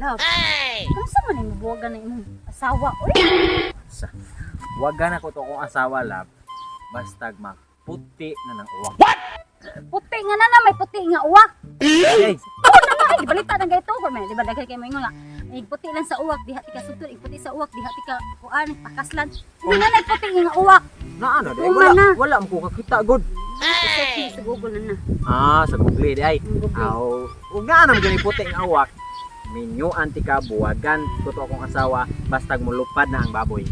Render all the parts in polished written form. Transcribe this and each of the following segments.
Love. Ano sa man imong buwagan na imong asawa oy? Sa wagan ako to akong asawa, love. Bastag maputi na ng uwak. Puti nga na na may puti nga uwak. Ay, Oh na na ay gibalita nang gayto ko man. Di ba daghan kay moingon nga puti lang sa uwak diha tika sugton, puti sa uwak diha tika kuan pakaslan. Hindi na na puti nga uwak. Na ano di Uma wala na. wala mo ko kakita god. I-search mo sa Google na na. Ah, sa Google di ay. Ang Google. Aw, ug nga naman gani puti nga uwak. Minyo antika buwagan ko to akong asawa bastag mulupad na ang baboy.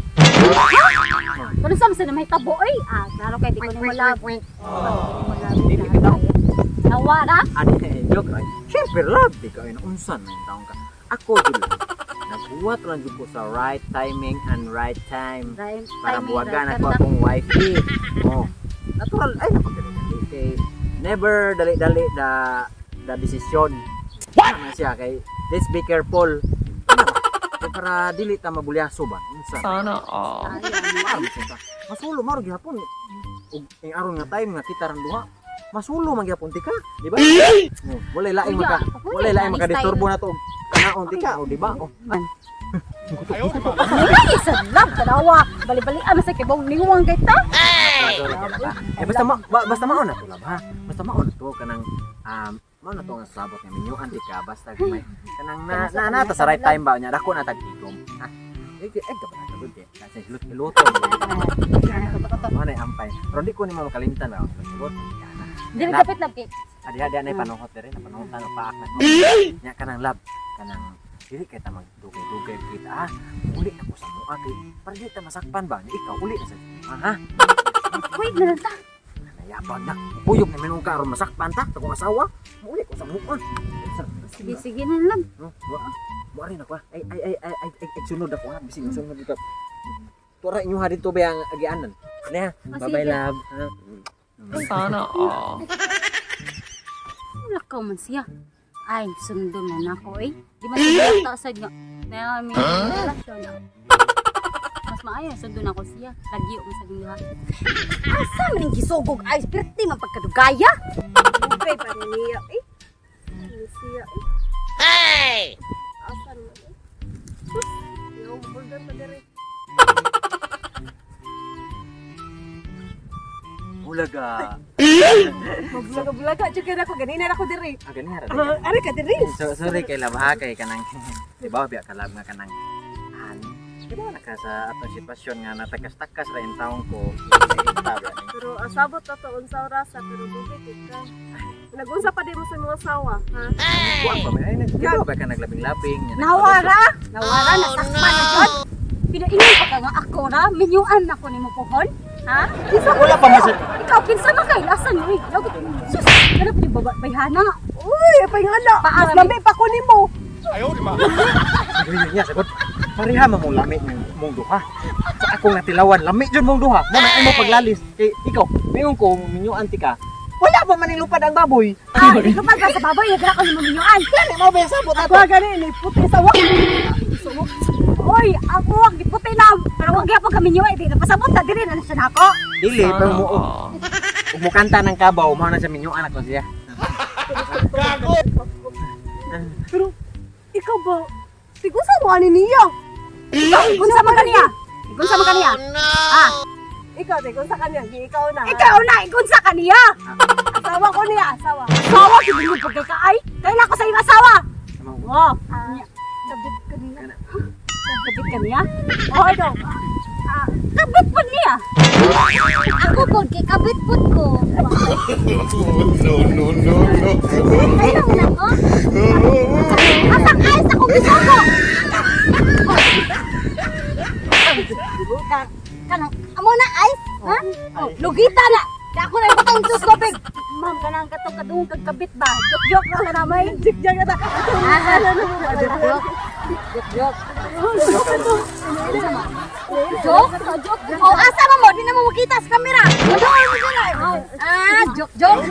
Kung sa man may tabo oy. Ah, klaro kay di ko nimo love. Oh. Dili bitaw. Nawa ra. Ano eh, joke ay. Siyempre love di ka ay unsan man taong ka. Ako jud lang. Nagbuhat lang jud ko sa right timing and right time. Right, Para timing, buwagan right ako time. akong wifey. Oh. Natural ay napagdali-dali kay never dali-dali the decision. What? Naman siya kay let's be careful. Ano ba? Kay para dili ta mabulyaso ba? Unsa? Sana all. Maro siya ta. Masulo maro gihapon. Ug ing aron nga time nga kita ran duha. Masulo man gihapon tika, di ba? Oh, walay laing maka walay laing makadisturbo na to og kanaon tika, oh, di ba? Oh. Ay, sa love tanawa. Bali-balian sa kibong niwang kay ta. Sorry ka ba? Eh basta ma, basta mao na to lab ha. Basta mao na to kanang mao na to nga sabot nga minyuan di ka basta may kanang na na, na, ta sa right time ba nya dako na tag tigom. Ha. Eh eh ka ba na gud eh. Kasi luto. Mao na ampay. Pero di ko nimo makalimtan ba. Luto. Dili kapit love kay. Adi adi anay panuhot diri na panuhotan o paak na. Nya kanang lab kanang dili kay ta magdugay-dugay kita ah. Uli na ko sa mua kay para di ta masakpan ba. Nya ikaw uli na sa mua ha. Wait na lang ta. Nayabag na. Kuyog na minung ka aron masakpan ta akong asawa. Muuli ko sa mua. Sige, sige na lang. No, wa. Mo rin ako ah. Ay ay ay ay ay, ay, ay sunod ako ha. Bisig sunod dito. Tura inyo ha dito ba ang agianan. Na, Oh, bye bye sige. love. Ha? Sana all. Lakaw man siya. Ay, sundon na nako eh. Di man siya ta sad nga. Na may relasyon. Mas maayo sundon ako siya. Lagyo man sa duha. Asa man ang gisugog ay perti man pagkadugaya. Okay pa ni niya eh. Ano siya eh. Hey! Asan mo eh? Sus, yung bulgan pa diri. Bulaga. Magbulaga-bulaga jud kay nako ganina na ako diri. Ah, gani ra. Ah, ari ka diri. So, sorry kay love ha kay kanang di ba biya ka love nga kanang an. Di ba naka sa atong sitwasyon nga natakas-takas ra in taong ko. Naita ba ni? Pero asabot na to unsa orasa pero dugay kay ka. Nagunsa pa di mo sa mga asawa, ha? Kuan pa may ay nag di ba ka naglabing-labing? Nya, Nawara, nawara nasakpan na jud. Pinaingon pa ka nga ako ra, minyuan ako nimo pohon. Ha? Kinsa Wala pa man sa Ikaw kinsa man kay lasan mo eh. Sus, kana pa yung baba bayhana. Uy, pangala. Paara, Mas lami pa ko nimo. Dili niya sagot. Pareha man mong lami ng mong duha. Sa akong natilawan, lami jud mong duha. Mo na imo paglalis. Kay ikaw, mingon ko minyuan ti ka. Wala pa man nilupad ang baboy. Ah, lupad ka sa baboy, nagara ko nimo minyuan. Kani mo ba sabot ato? Ako gani ni puti sa wak. Oy, ang uwak di puti na. Pero wag gyapon kami niyo, eh, di napasabot na diri na siya nako. Dili Sana pero mo all. ug mo kanta ng kabaw, mao na siya minyuan ako siya. Pero ikaw ba? Tigusa mo ani niya. Unsa man kaniya? Unsa man kaniya? Ah, Ikaw tigusa kaniya, gi ikaw na. ha? ikaw na, ikunsa kaniya. Asawa ko niya, asawa. Asawa gid mo pagkakaay. Kay na ko sa iyong asawa. Wow. Kabit ka niya. Kabit kaniya? Oh, ikaw. Ah, kabit pud niya. Ako pud kay kabit pud ko. No, no, no, no. Ayaw na ko. Asang ayos ako gisugo. Kanang amo na ice, ha? Oh, lugita na. Kaya ako na yung batang sus tubig. Ma'am, kanang katong kadungog kag kabit ba? Joke joke na na may. Jig jig na ta. Ah, joke joke. Joke joke. Joke? Joke. Oh, asa man mo? Di na mo makita sa kamera. Ano mo dyan? Ah, joke joke.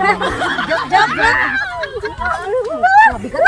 Joke joke. Bigat.